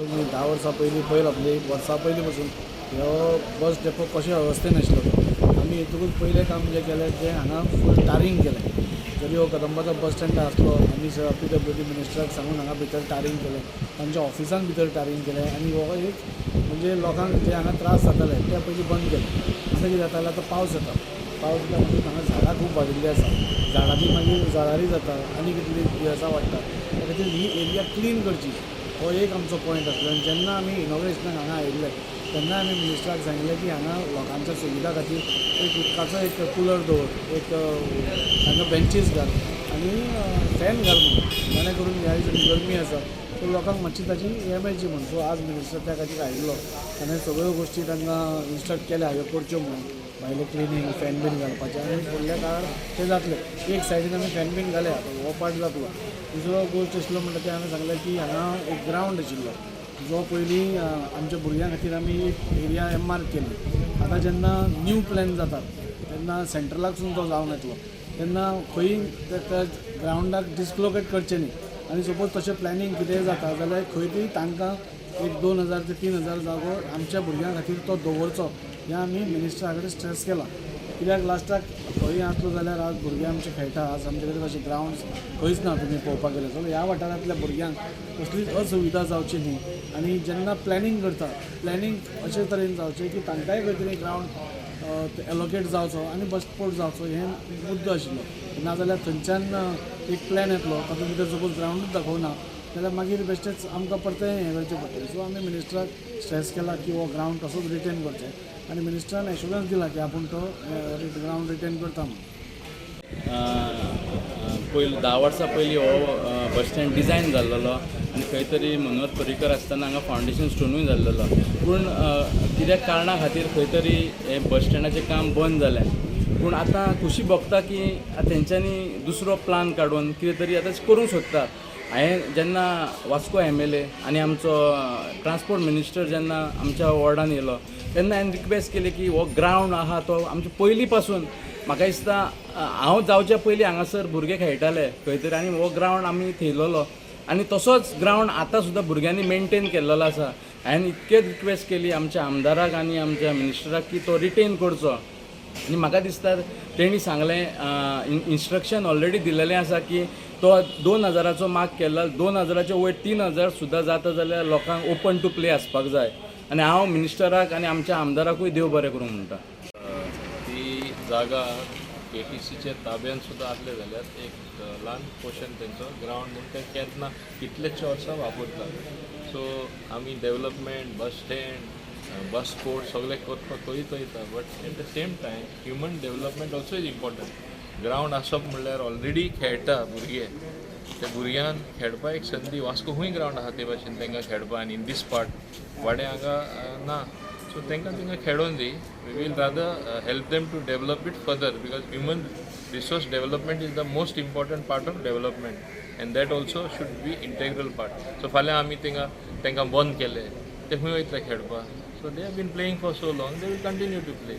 तुमी 10 वर्सां पयलीं पयल आपली वर्सां पयलीं पसून हो बस डेपो कशे अवस्थेन आशिल्लो तो आमी हेतूकूच पयलें काम जें केलें तें हांगा फूल टारींग केलें. जरी हो कदंबाचो बस स्टँड आसलो आमी PWD मिनिस्टराक सांगून हांगा भितर टारींग केलें, तांच्या ऑफिसान भितर टारींग केलें आनी हो एक म्हणजे लोकांक जे हांगा त्रास जाताले ते पयलीं बंद केले. आतां कितें जाता जाल्यार आतां पावस येता, पावस येता म्हणटकूच हांगा झाडां खूब वाडिल्लीं आसा, झाडांनी मागीर जळारी जाता आनी कितलीं दुयेंसां वाडटा. त्या खातीर ही एरिया क्लीन करची हो एक आमचो पॉयंट आसलो. आनी जेन्ना आमी इनॉग्रेशनाक हांगा आयिल्ले तेन्ना आमी मिनिस्टराक सांगिल्लें की हांगा लोकांच्या सुविधा खातीर एक उदकाचो एक कुलर दवर, एक हांगा बेंचीस घाल आनी फॅन घाल म्हणून, जेणे करून ह्या दिसांनी गरमी आसा सो लोकांक मातशी ताची हें मेळची म्हणून. सो आज मिनिस्टर त्या खातीर आयिल्लो, ताणें सगळ्यो गोश्टी तांकां इन्स्ट्रक्ट केल्या ह्यो करच्यो म्हणून, भायलें क्लिनींग फॅन बीन घालपाचें आनी फुडल्या काळार तें जातलें. एक सायडीन आमी फॅन बीन घाले, आतां हो पार्ट जातलो. दुसरो गोश्ट आशिल्लो म्हणटा तें हांवें सांगलें की हांगा एक ग्रावंड आशिल्लो जो पयलीं आमच्या भुरग्यां खातीर आमी एक एरिया एमार्क केल्ली. आतां जेन्ना न्यू प्लॅन जाता तेन्ना सेंट्रलाकसून तो जावन येतलो तेन्ना खंय त्या ग्रावंडाक डिसलोकेट करचें न्ही आनी सपोज तशें प्लॅनिंग कितेंय जाता जाल्यार खंय तरी तांकां एक 2000 ते 3000 जागो आमच्या भुरग्यां खातीर तो दवरचो हें आमी मिनिस्टरा कडेन स्ट्रेस केलां. कित्याक लास्टाक खंय आसलो जाल्यार आज भुरगे आमचे खेळटा, आज आमचे कडेन तशे ग्रावंड खंयच ना. तुमी पळोवपाक गेले जाल्यार ह्या वाठारांतल्या भुरग्यांक कसलीच असुविधा जावची न्ही आनी जेन्ना प्लॅनिंग करता प्लॅनिंग अशे तरेन जावचें की तांकांय खंय तरी ग्रावंड एलोकेट जावचो आनी बस पोर्ट जावचो हें मुद्दो आशिल्लो. नाजाल्यार थंयच्यान एक प्लॅन येतलो तातूंत भितर सपोज ग्रावंडूच दाखोवना जाल्यार मागीर बेश्टेच आमकां परतें हें करचें पडटलें. सो आमी मिनिस्टराक स्ट्रेस केला की हो ग्रावंड तसोच रिटेन करचें आनी मिनिस्टरान एश्योरन्स दिला की आपूण तो ग्रावंड रिटेन करता म्हणून. पयलीं 10 वर्सां पयलीं हो बस स्टँड डिजायन जाल्लो आनी खंय तरी मनोहर पर्रीकर आसतना हांगा फावंडेशन स्टोनूय जाल्लो, पूण कित्याक कारणा खातीर खंय तरी हें बस स्टँडाचें काम बंद जालें. पूण आतां खुशी भोगता की तेंच्यांनी दुसरो प्लान काडून कितें तरी आतां करूंक सोदता. हांवें जेन्ना वास्को MLA आनी आमचो ट्रान्सपोर्ट मिनिस्टर जेन्ना आमच्या वॉर्डान येयलो तेन्ना हांवें रिक्वेस्ट केली की हो ग्रावंड आहा तो आमचे पयलीं पासून म्हाका दिसता हांव जावच्या पयलीं हांगासर भुरगे खेळटाले खंय तरी आनी हो ग्रावंड आमी थेयलेलो आनी तसोच ग्रावंड आतां सुद्दां भुरग्यांनी मेनटेन केल्लो आसा. हांवें इतकेच रिक्वेस्ट केली आमच्या आमदाराक आनी आमच्या मिनिस्टराक की तो रिटेन करचो आनी म्हाका दिसता तेणी सांगलें इन्स्ट्रक्शन ऑलरेडी दिलेलें आसा की तो 2000चो मार्क केल्लो, 2000चे वयर 3000 सुद्दां जाता जाल्यार लोकांक ओपन टू प्ले आसपाक जाय आनी हांव मिनिस्टराक आनी आमच्या आमदाराकूय देव बरें करूं म्हणटा. ती जागा KTCच्या ताब्यान सुद्दां आसले जाल्यार एक ल्हान पोर्शन तेंचो ग्रावंड म्हूण ते केन्ना कितलेशे वर्सां वापरतात. सो आमी development bus stand bus port सगळें करपाक करीत वयता, but at the same time human development also is important. Ground आसप म्हणल्यार ऑलरेडी खेळटा भुरगे, ते भुरग्यान खेळपाक एक संदी. वास्को खूंय ग्रावंड आसा ते भाशेन तांकां खेळपाक आनी इन these part वाडे हांगा ना, सो तांकां थिंगा खेळोन दी. We will rather help them to develop it further because human resource development is the most important part of development and that also should be integral part. So फाल्यां आमी थिंगा तांकां बंद केले ते खंय वयतले खेळपाक? So they have been playing for so long, they will continue to play.